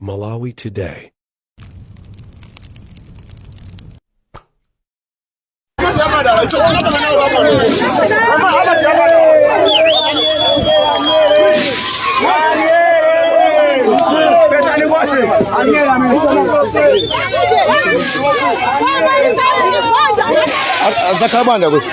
Malawi Today. Zakhala bwanji kuti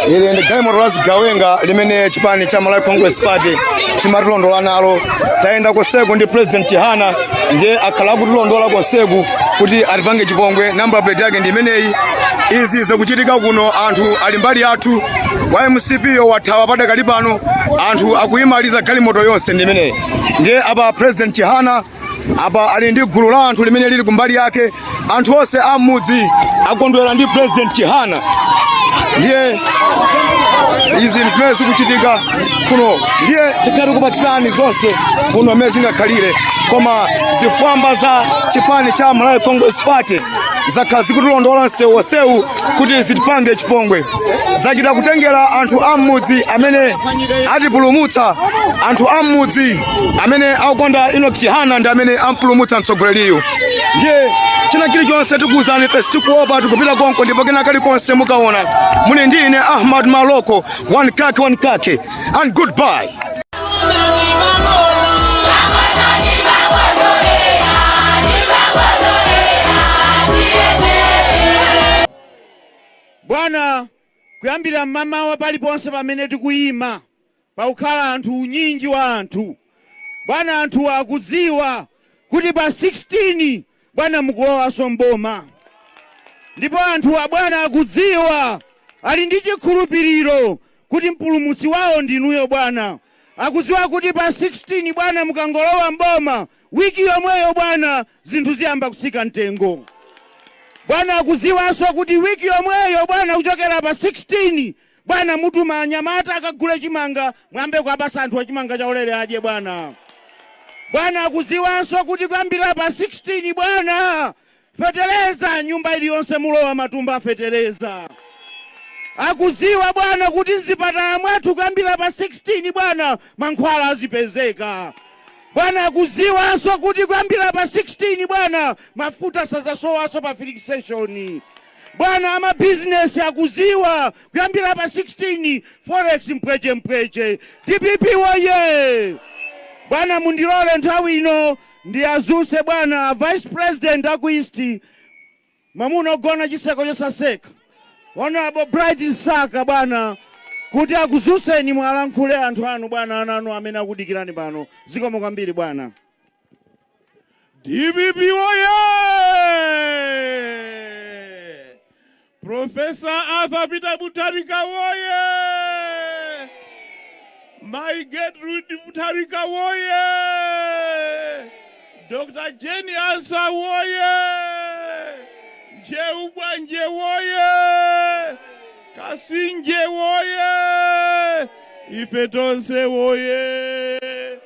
ili ndi galimoto la zigawenga limene chipani cha Malawi Congress Party chimatilondola nalo. Tayenda konseku ndi President Chihana, ndiye akhala akutilondola konseku kuti atipange chipongwe. Number plate yake ndi imeneyi. Izi zikuchitika kuno, anthu ali mbali yathu. Wa MCP yo wathawa padakali pano, anthu akuyimaliza galimoto yonse ndi imeneyi. Ndiye apa President Chihana apa ali ndi gulu la anthu limene lili kumbali yake. Anthu onse a m'mudzi akondwera ndi President Chihana. Ndiye izi ndi zimene zikuchitika kuno. Ndiye tikhala tikupatsirani zonse kuno mmene zingakhalire, koma zifwamba za chipani cha Malawi Congress Party zakhala zikutilondola msewu wonsewu kuti zitipange chipongwe. Zachita kutengera anthu a m'mudzi amene atipulumutsa. Anthu a m'mudzi amene akukonda Enoch Chihana ndi amene ampulumutsa mtsogoleriyu. Ndiye china chilichonse tikuwuzani, ife sitikuopa, tikupita konko ndipo kena kalikonse mukaona. Muli ndi ine Ahmad Maloko, one kake, one kake, and goodbye. Bwana, kuyambira mmamawa paliponse pamene tikuyima pakukhala anthu, unyinji wa anthu. Bwana, anthu akudziwa kuti pa 16, bwana, mukulowanso mboma, ndipo anthuwa, bwana, akudziwa, ali ndi chikhulupiriro kuti mpulumutsi wawo ndinuyo, bwana. Akudziwa kuti pa 16, bwana, mukangolowa mboma, wiki yomweyo, bwana, zinthu ziyamba kutsika mtengo. Bwana, akudziwanso kuti wiki yomweyo, bwana, kuchokera pa 16, bwana, mutuma anyamata akagule chimanga, mwambe kuwapasa anthu achimanga chaulere adye, bwana. Bwana, akudziwanso kuti kuyambira pa 16, bwana, fetereza nyumba iliyonse mulowa matumba afetereza. Akudziwa, bwana, kuti mzipatala mwathu kuyambira pa 16, bwana, mankhwala azipezeka. Bwana, akudziwanso kuti kuyambira pa 16, bwana, mafuta sazasowanso pa filling station. Bwana, amabizinesi akudziwa kuyambira pa 16 forex mpweche mpweche. DPP woye! Bwana, mundilole nthawi ino ndiyazuse, bwana, Vice President aku East, mwamuna ogona chiseko chosaseka, Honorable Bright Msaka, bwana, kuti akuzuseni mwalankhule anthu anu, bwana, ana anu amene akudikirani pano. Zikomo kwambiri, bwana. DPP woye! Professor Arthur Peter Mutharika woye! Mai Gertrude Mutharika woye! Dr. Jane Ansah woye! Ntcheu Bwanje woye! Kasinje woye! Ife tonse woye!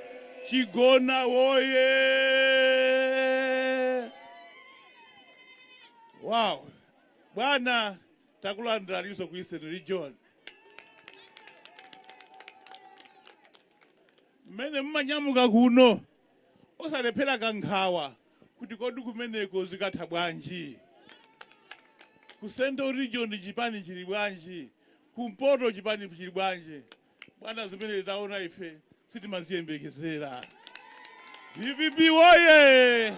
Chigona woye! Wow! Bwana, takulandiraniso ku Eastern Region. Mmene mumanyamuka kuno, osalephera kankhawa kuti kodi kumeneko zikatha bwanji? Ku Central Region chipani chili bwanji? Kumpoto chipani chili bwanji? Bwana, zimene taona ife sitimaziyembekezera. DPP woye!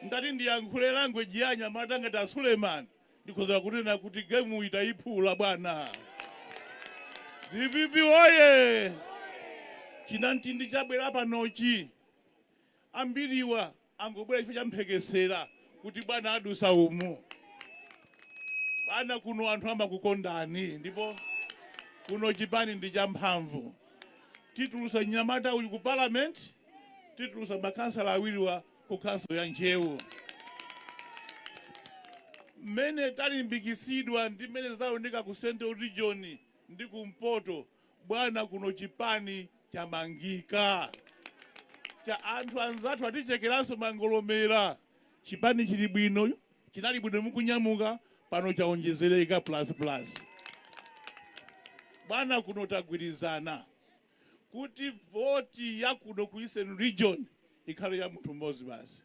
Ndati ndiyankhule language ya anyamata ngati a Suleiman, ndikhoza kunena kuti game itayiphula, bwana. DPP woye! Chinamtindi chabwera panochi, ambiriwa angobwera chifukwa cha mphekesera kuti bwana adusa umu. Bwana, kuno anthu amakukondani ndipo kuno chipani ndi champhamvu. Titulusa mnyamata uyu ku parliament, titulusa makansala awiriwa ku council ya Ntcheu. Mmene talimbikisidwa ndi mmene zaoneka ku Central Region ndi kumpoto, bwana, kuno chipani chamangika cha anthu anzathu atichekeranso mangolomera. Chipani chili bwino, chinali bwino mukunyamuka pano, chaonjezereka plus plus. Bwana, kuno tagwirizana kuti voti ya kuno ku Eastern Region ikhale ya munthu mmodzi basi,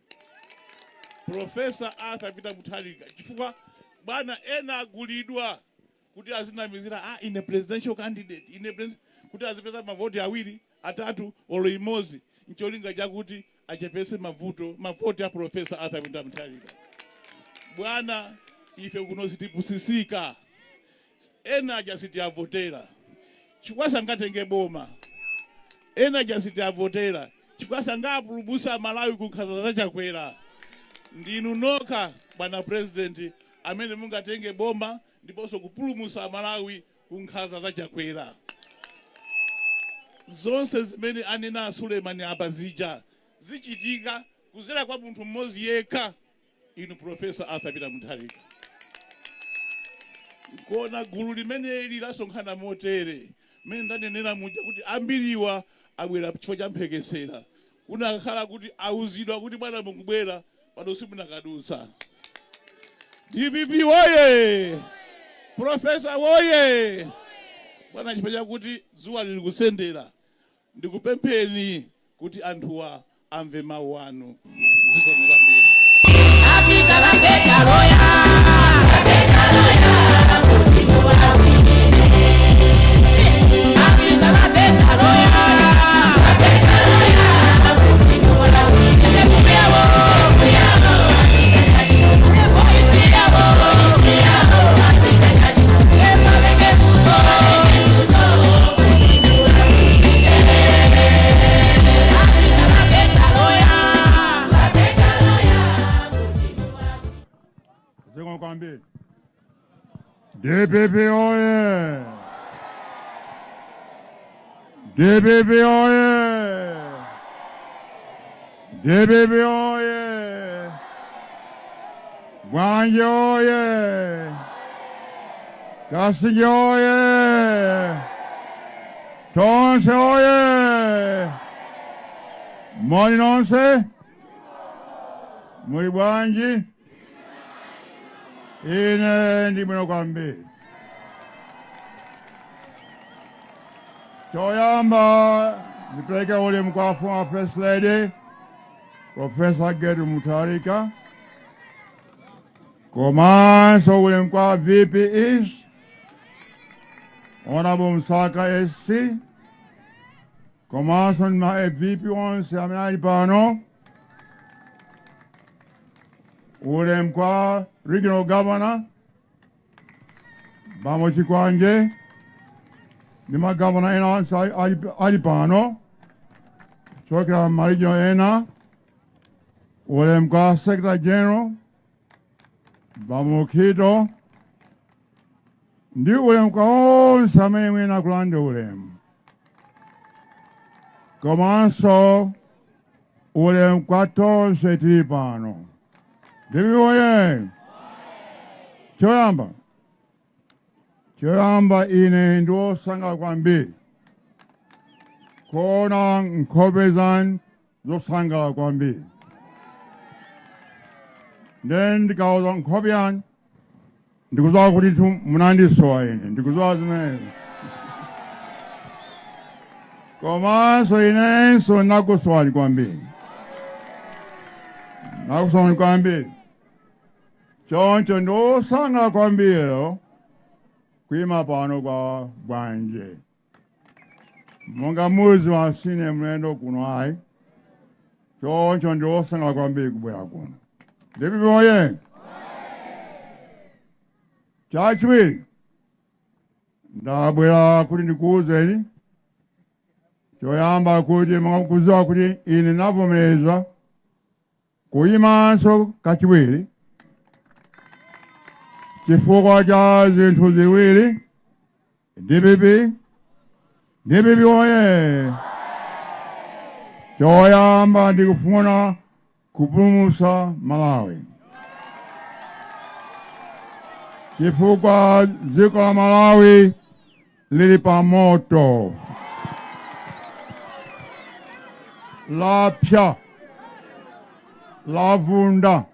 Professor Arthur Peter Mutharika, chifukwa bwana ena agulidwa kuti azinamizira, ah, ine presidential candidate, ine kuti azipeza mavoti awiri, atatu, olo imodzi, ncholinga chakuti achepese mavuto mavoti a Professor Arthur Peter Mutharika. Bwana, ife kuno sitipusisika. Ena aja sitiavotera chifukwa sangatenge boma. Ena aja sitiavotera chifukwa sangapulumutsa Malawi ku nkhanza za Chakwera. Ndinu nokha, bwana President, amene mungatenge boma ndiponso kupulumutsa Malawi ku nkhanza za Chakwera. Zonse zimene anena Sulemani apa zija zichitika kuzera kwa munthu mmodzi yekha, inu Professor Arthur Peter Mutharika. Kona gulu limeneli lasonkhana motere, mmene ndanenera muja kuti ambiriwa abwera chifukwa cha mphekesera. Kunakhala kuti auzidwa kuti bwana mukubwera pano, simunakadutsa. DPP woye! Professor woye! Bwana, chifukwa chakuti dzuwa lili kusendera, ndikupempheni kuti anthuwa amve mawu anu. Zikomo kwambiri. Apita lapecha loya, kuti muwawine. Apita lapecha loya, kuti muwawine. Muyabo, muyabo, voice yabo, voice yabo, kuti muwawine. Apita lapecha loya, kuti muwawine. Zikomo kwambiri. DPP oye! DPP oye! DPP oye! Bwanje oye! Kasanje oye! Tonse oye! Moni nonse? Muli bwanji? Ine ndi bwino kwambiri. Choyamba ndipereke ulemu kwa former First Lady Professor Gertrude Mutharika, komanso ulemu kwa VP East Honorable Msaka SC, komanso ndi ma VP onse amene ali pano. Ulemu kwa Regional Governor Bambo Chikwanje ndi magavana ena onse ali pano chokera ma region ena. Ulemu kwa Secretary General Bambo Khito, ndi ulemu kwa onse amene mwina kulanda ulemu, komanso ulemu kwa tonse tili pano. DPP oye! Choyamba choyamba, ine ndi wosangalala kwambiri kuona nkhope zanu zosangalala kwambiri. Then ndikaona nkhope yanu ndikudziwa kuti tu munandisowa ine, ndikudziwa zimenezo. Komanso inenso nakusowani kwambiri, nakusowani kwambiri. Choncho ndiosangalala kwambiri lero kuima pano kwa Bwanje. Monga mudziwa, sine mlendo kuno ayi, choncho ndiosangalala kwambiri kubwera kuno. DPP oye! Chachiwiri, ndabwera kuti ndikuwuzeni choyamba kuti mukudziwa kuti ine navomereza kuyimanso kachiwiri chifukwa cha zinthu ziwiri. DPP, DPP oye! Choyamba, ndikufuna kupulumutsa Malawi, chifukwa dziko la Malawi lili pa moto, lapya, lavunda,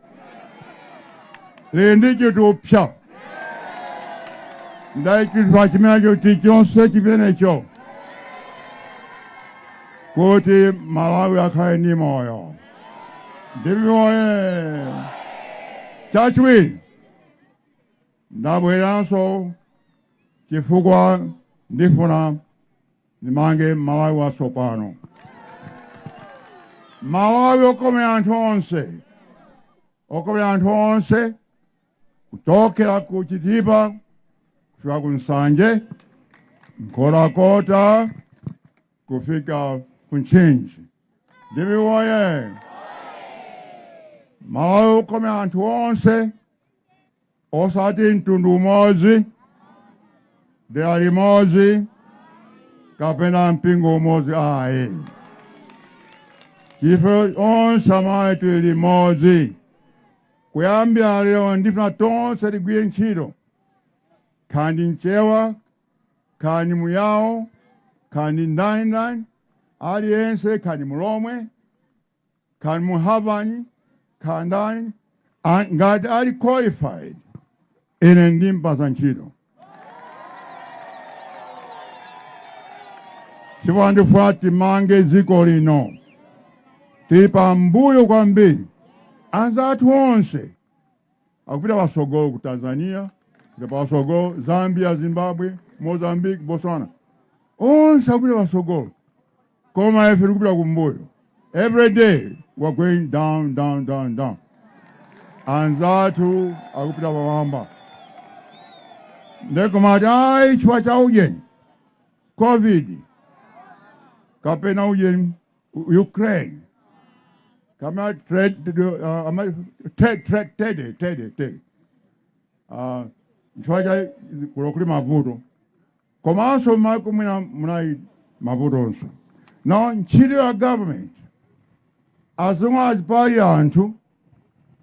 lili ndi chitupsa. Ndaichitwa chimenecho chonse chimenecho kuti Malawi akhale ndi moyo. DPP oye! Chachiwiri, ndabweranso chifukwa ndifuna ndimange Malawi watsopano, Malawi okomera anthu onse, okomera anthu onse kuchokera ku Chitipa kufika ku Nsanje, Nkhotakota kufika ku Mchinji. DPP oye! Malawi okomera anthu onse, osati mtundu umodzi, dera limodzi kapena mpingo umodzi ayi. Ife onse Amalawi tili limodzi. Kuyambira lero ndifuna tonse tigwire ntchito, kaya ndi Mchewa, kaya ndi Muyawo, kaya ndi ndani ndani, aliyense, kaya ndi Mulomwe, kaya ndi Muhavani, kaya ndani, ngati ali qualified, ine ndimpasa ntchito, chifukwa ndifuna timange dziko lino. Tili pambuyo kwambiri. Anzathu onse akupita patsogolo, ku Tanzania kupita patsogolo, Zambia, Zimbabwe, Mozambique, Botswana, onse akupita patsogolo, koma ife tikupita kumbuyo. Every day we are going down, down, down, down. Anzathu akupita pamwamba. Ndekumati ayi, chifukwa cha ujeni, COVID, kapena ujeni, Ukraine, kama trade, trade, trade, trade, trade, trade. Chifukwa cha kulo kuli mavuto, komanso maiko mwina munali mavutonso. Now ntchito ya government, as long as pali anthu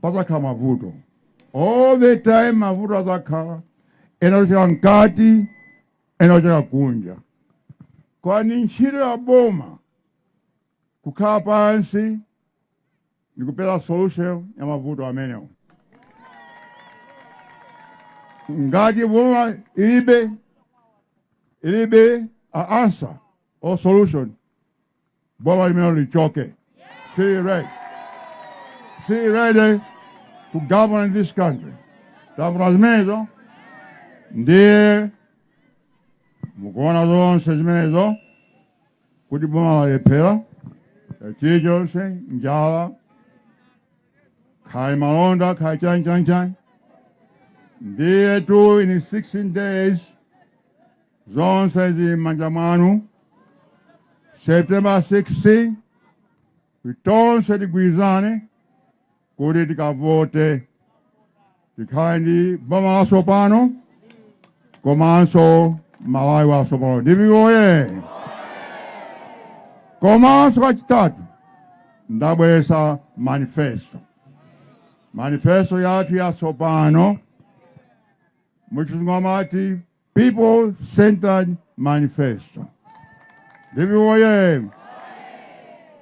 pazakhala mavuto all the time. Mavuto azakhala, ena ochokera mkati, ena ochokera kunja. Kwani ntchito ya boma kukhala pansi ndikupeza solution ya mavuto amenewo. Ngati boma ilibe a answer or solution, boma limene lichoke. See ready, see ready to govern this country. Tamvula zimenezo, ndiye mukuona zonse zimenezo kuti boma lalephera chilichonse, njala, kaya malonda, kaya chani chani chani. Ndiye tu in 16 days zonse zili m'manja mwanu. September 16 tonse tigwirizane kuti tikavote, tikhale ndi boma latsopano komanso Malawi watsopano. DPP oye! Komanso kachitatu, ndabweretsa manifesto, manifesto yathu yatsopano. Muchizungu amati people centered manifesto. DPP oye!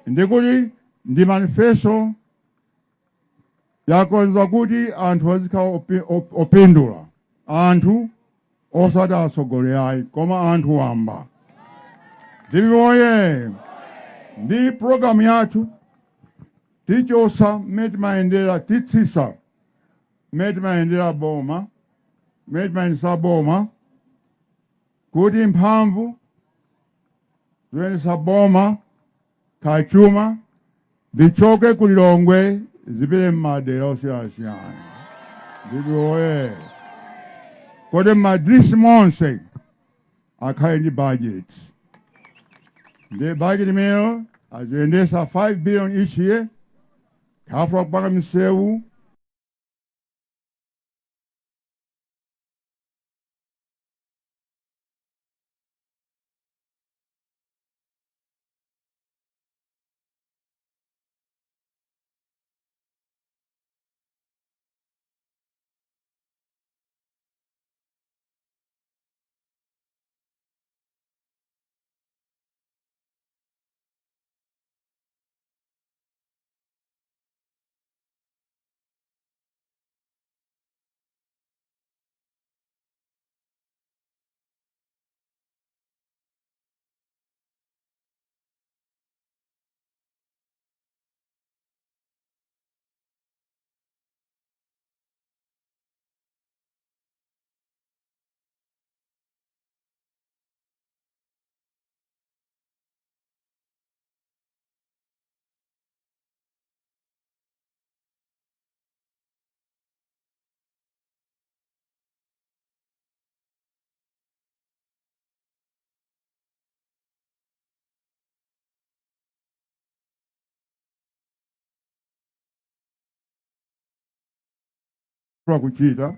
Ndikuti ndi manifesto yakonza kuti anthu azikhala opindula, anthu osati atsogoleri ayi, koma anthu wamba. DPP oye! Ndi programu yathu, tichosa mmene timayendera, titsisa mmene timayendera boma, mmene timayendesa boma, kuti mphamvu zoyendesa boma kachuma zichoke ku Lilongwe zipite m'madera osiyanasiyana. DPP oye! Kodi m'madistrict monse akhale ndi budget, ndi budget imeneyo aziyendesa 5 billion each year, kafuna kupanga misewu. Kuchita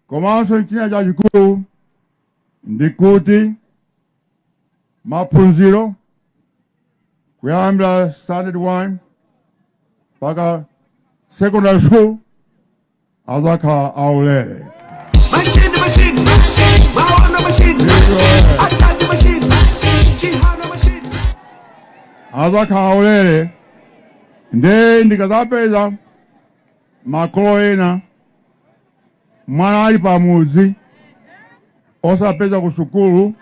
komanso china chachikulu ndikuti maphunziro kuyambira standard 1 mpaka secondary school azakhala aulere. Machine, machine, Mawana machine, Atati machine, Chihana machine. Azakhala aulere. Nde ndikazapeza makolo ena mwana ali pamudzi osapeza ku sukulu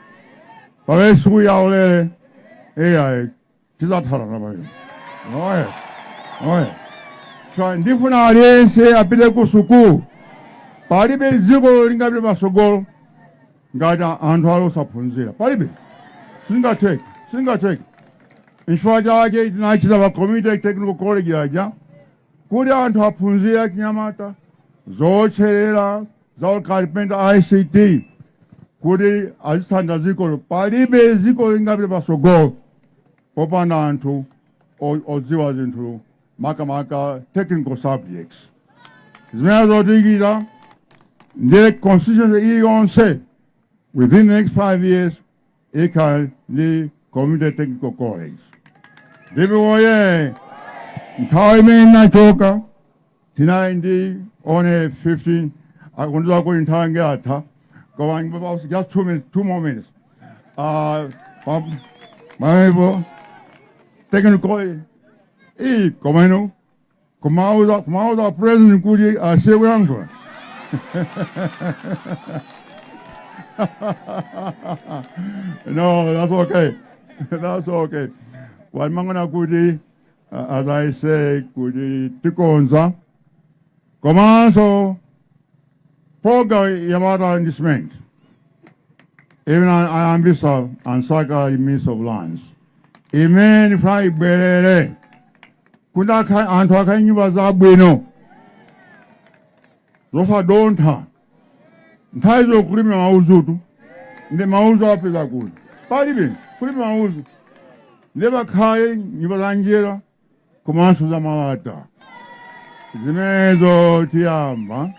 pamene sukulu yaulere, eyayi, tizathana napayo. Oye oye, so ndifuna aliyense apite ku sukulu. Palibe dziko lingapite patsogolo ngati anthu ali osaphunzira, palibe, singatheke, singatheke. Nchifukwa chake tinachita pa community technical college aja kuti anthu aphunzire, achinyamata, zotcherera za carpenter, ICT, kuti azithandiza dziko. Palibe dziko lingapite patsogolo popanda anthu odziwa zinthu, makamaka technical subjects. Zimene zotikita ndiye constituency iliyonse within the next 5 years ikhala ndi community technical college. Ndipo woye, nthawi imene inachoka tinali ndi one 15 akundiza kuti nthawi ngeatha, koma just 2 minutes, 2 more minutes. Pamenepo technical iyi, komeno kumauza president kuti asiye kuyankhula. No, that's okay. That's okay. Wamangona kuti, as I say, kuti tikonza komanso program ya malata ndi cement even ayambisa ansaka Minister of Lands imene ndifuna ibwerere kuti anthu akhale nyumba zabwino zosadontha. Nthawi zokulima mauzutu ndi mauzu apeza kuti palibe kulima mauzu, ndiye pakhale nyumba za njira komanso za malata. Zimenezo tiyamba.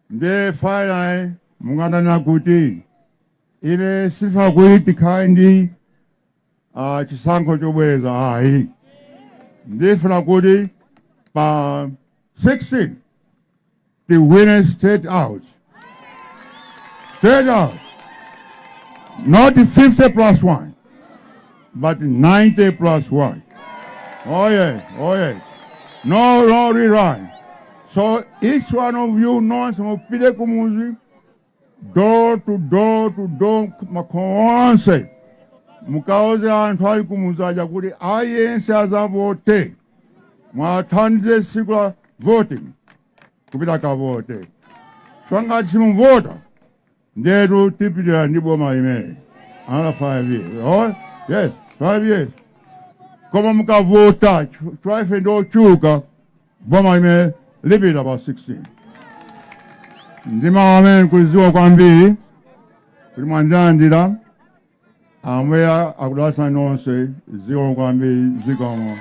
Ndiye finally munganena kuti ine sifa kuti tikhale ndi chisankho chobwereza, ayi. Ndifuna kuti pa 16 tiwine straight out, straight out, not 50 plus 1 but 90 plus 1. Oh yeah, oh yeah, no, no rerun. So each one of you nonse mupite kumuzi, door to door to door, makhomo onse, mukauze anthu ali kumuzi aja kuti aliyense azavote. Mwathandize tsiku la voting kupita kavote. Swangati simuvota, ndetu tipitira ndi boma limene another 5 years. Oh yes, 5 years. Koma mukavota, chwaife ndochuka, boma limene lipita pa 16. Ndi mawu amene kuliziwa kwambiri kuti mwandilandira. Ambuye akudalitsani nonse. Zikomo kwambiri, zikomo.